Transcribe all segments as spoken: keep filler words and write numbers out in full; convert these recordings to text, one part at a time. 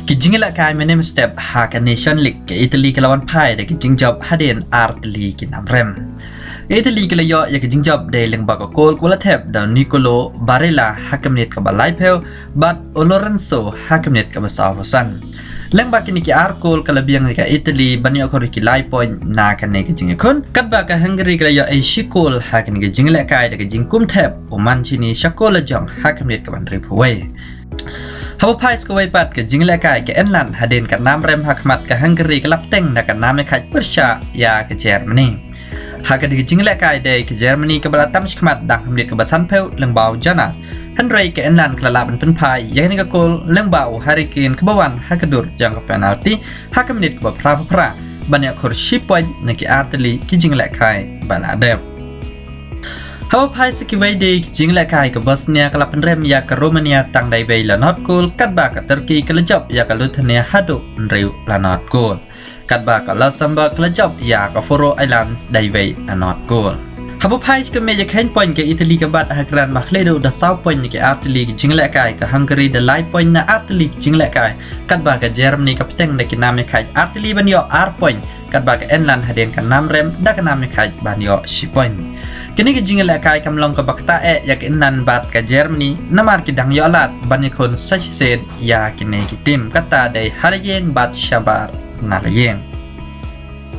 Ki jingïalehkai mynne mynstep ha ka Nation League, ka Italy ka la wan phai da ki jingjop hadien ar tylli ki nam rem. Ka Italy ka la ïoh ïa ki jingjop dei lyngba ka kol ka ba la thep da u Nicolo Barella ha ka minit ka ba laiphew bad u Lorenzo ha ka minit ka ba sawphew san. Lyngba kine ki ar kol ka la biang ïa ka Italy ban ïoh khur ïa ki lai point na kane ka jingïakhun. Katba ka Hungary ka la ïoh ei shi kol ha kane ka jingïalehkai da ka jingkum thep u Mancini sha kol la jong ha ka minit ka ba hynriewphew wei. Haba phai sha kawei pat ka jingïalehkai, ka England hadien ka nam rem ha khmat ka Hungary ka la bteng da ka nam ïakhaid pyrshah ïa ka Germany. Ha kane ka jingïalehkai dei ka Germany ka ba la tam shakhmat dang ha minit ka ba sanphew lyngba u Jonas. Hynrei ka England ka la lah ban pynphai ïa kane ka kol lyngba u Harry Kane ka ba wan ha ka dur jong ka penalty ha ka minit ka ba phraphew phra ban ïoh khur shi point na ki ar tylli ki jingïalehkai ba la dep. Haba phai sha kiwei de ki jingïalehkai, ka Bosnia ka la pynrem ïa ka Romania tang da iwei la nod kol, katba ka Turkey ka la jop ïa ka Lithuania haduh hynriew la nod kol. Katba ka Luxembourg ka la jop ïa ka Faroe Islands da iwei la nod kol. Haba phai sha ka mih ïa ka hynñiew point, ka Italy ka bat ha kyrdan ba khlei duh da saw point na ki ar tylli ki jingïalehkai, ka Hungary da lai point na ar tylli ki jingïalehkai, katba ka Germany ka bteng da ki nam ïakhaid ar tylli ban ïoh ar point, katba ka England hadien ka nam rem da ka nam ïakhaid ban ïoh shi point. Kine ki jingïalehkai kam long ka ba ktah eh ïa ka England bad ka Germany namar ki dang ïoh lad ban ïakhun sa shisien ïa kine ki tim, kata dei ha la ïing bad shabar na la ïing.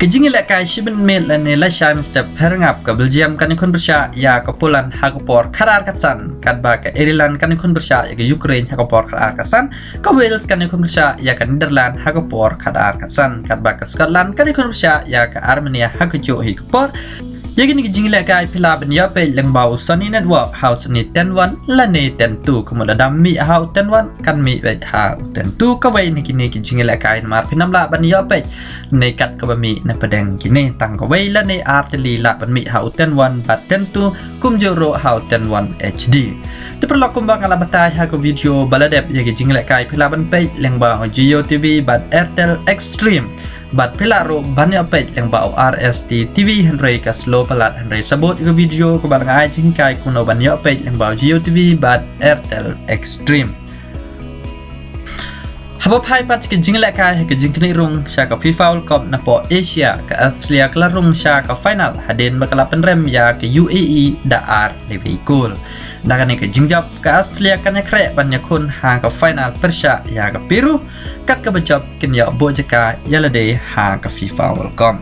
Ka jingïalehkai shibit miet lane lashai mynstep pher ngap, ka Belgium kan ïakhun pyrshah ïa ka Poland ha ka por khatar khatsan, katba ka Ireland kan ïakhun pyrshah ïa ka Ukraine ha ka por khatar khatsan, ka Wales kan ïakhun pyrshah ïa ka Netherlands ha ka por khatar khatsan, katba ka Scotland kan ïakhun pyrshah ïa ka Armenia ha kajuh hi ka por. Ïa kine ki jingïalehkai phi lah ban ïoh peit lyngba u Sony Network ha u Sony ten one lane ten two. Ka mut lada mih ha u ten one kan mih beit ha u ten two. Kawei na kine ki jingïalehkai namar phin ym lah ban ïoh peit ne kat kaba mih na pdeng kine, tang kawei lane ar tylli lah ban mih ha u ten one bad ten two, kumjuh ruh ha u ten one H D. Te paralok, kumba nga la batai ha ka video ba la dep, ïa ki jingïalehkai phi lah ban peit lyngba u Jio TV bad Airtel Xstream. Bad phi lah ruh ban ïoh peit lyngba u R S T TV, hynrei ka slow palat, hynrei sa bud ïa ka video kaba la nga ai jinghikai kumno ban ïoh peit lyngba u Jio TV bad Airtel Xstream. Haba phai pat sha ki jingïalehkai ha ka jingknieh rung sha ka FIFA World Cup napoh Asia, ka Australia ka la rung sha ka final hadien ba ka la pynrem ïa ka U A E da ar la wei kol. Da kane ka jingjop, ka Australia kan ïakhreh ban ïakhun ha ka final pyrshah ïa ka Peru, kat kaba jop kin ïoh buh jaka ïa lade ha ka FIFA World Cup.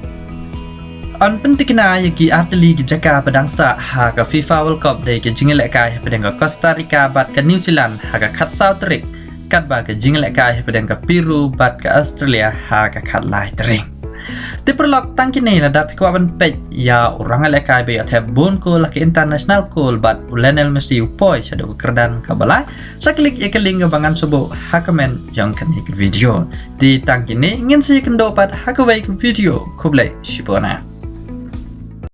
Yn pyntikna ïa ki ar tylli ki jaka ba dang sah ha ka FIFA World Cup dei ka jingïalehkai hapdeng ka Costa Rica bad ka New Zealand ha ka khatsaw tarik, katba ka jingïalehkai hapdeng ka Peru bad ka Australia ha ka khatlai tarik. Te paralok, tang kine, lada phi kwah ban peit ïa u rangïalehkai ba ïoh thep bun kol la ki international kol bad u Lionel Messi u poi shaduh ka kyrdan kaba lai, sa klik ïa ka link kaba ngan sa buh ha comment jong kane ka video. Te tang kine, ngin sa ïakynduh pat ha kawei ka video. Khublei shibun.